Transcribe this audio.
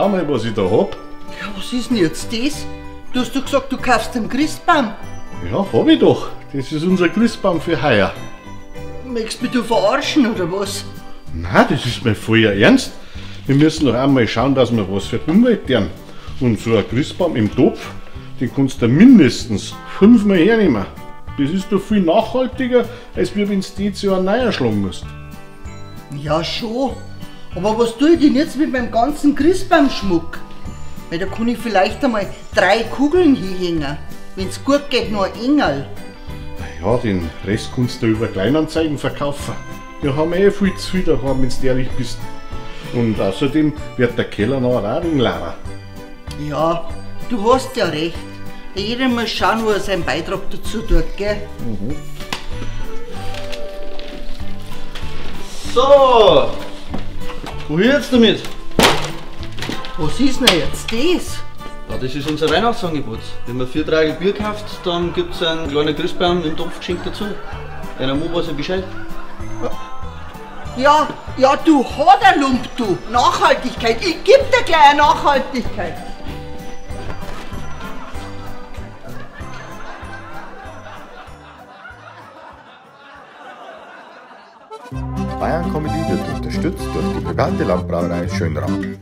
Schau mal, was ich da hab. Ja, was ist denn jetzt das? Du hast doch gesagt, du kaufst einen Christbaum. Ja, hab ich doch. Das ist unser Christbaum für heuer. Möchtest mich du verarschen oder was? Nein, das ist mir voll ernst. Wir müssen doch einmal schauen, dass wir was für die Umwelt tun. Und so ein Christbaum im Topf, den kannst du mindestens 5-mal hernehmen. Das ist doch viel nachhaltiger, als wenn du jedes Jahr neu schlagen musst. Ja, schon. Aber was tue ich denn jetzt mit meinem ganzen Christbaumschmuck? Weil da kann ich vielleicht einmal 3 Kugeln hinhängen. Wenn's gut geht, noch ein Engel. Na ja, den Rest kannst du über Kleinanzeigen verkaufen. Wir haben eh viel zu viel daheim, wenn du ehrlich bist. Und außerdem wird der Keller noch ein wenig leerer. Ja, du hast ja recht. Jeder muss schauen, wo er seinen Beitrag dazu tut, gell? Mhm. So, wohin jetzt damit? Was ist denn jetzt das? Ja, das ist unser Weihnachtsangebot. Wenn man 4 Tragel Bier kauft, dann gibt's einen kleinen Christbaum im Topf geschenkt dazu. Einer Mann weiß ja Bescheid. Ja, ja, du Haderlump, du! Nachhaltigkeit! Ich geb dir gleich eine Nachhaltigkeit! Bayern Comedy wird unterstützt durch die private Landbrauerei Schönram.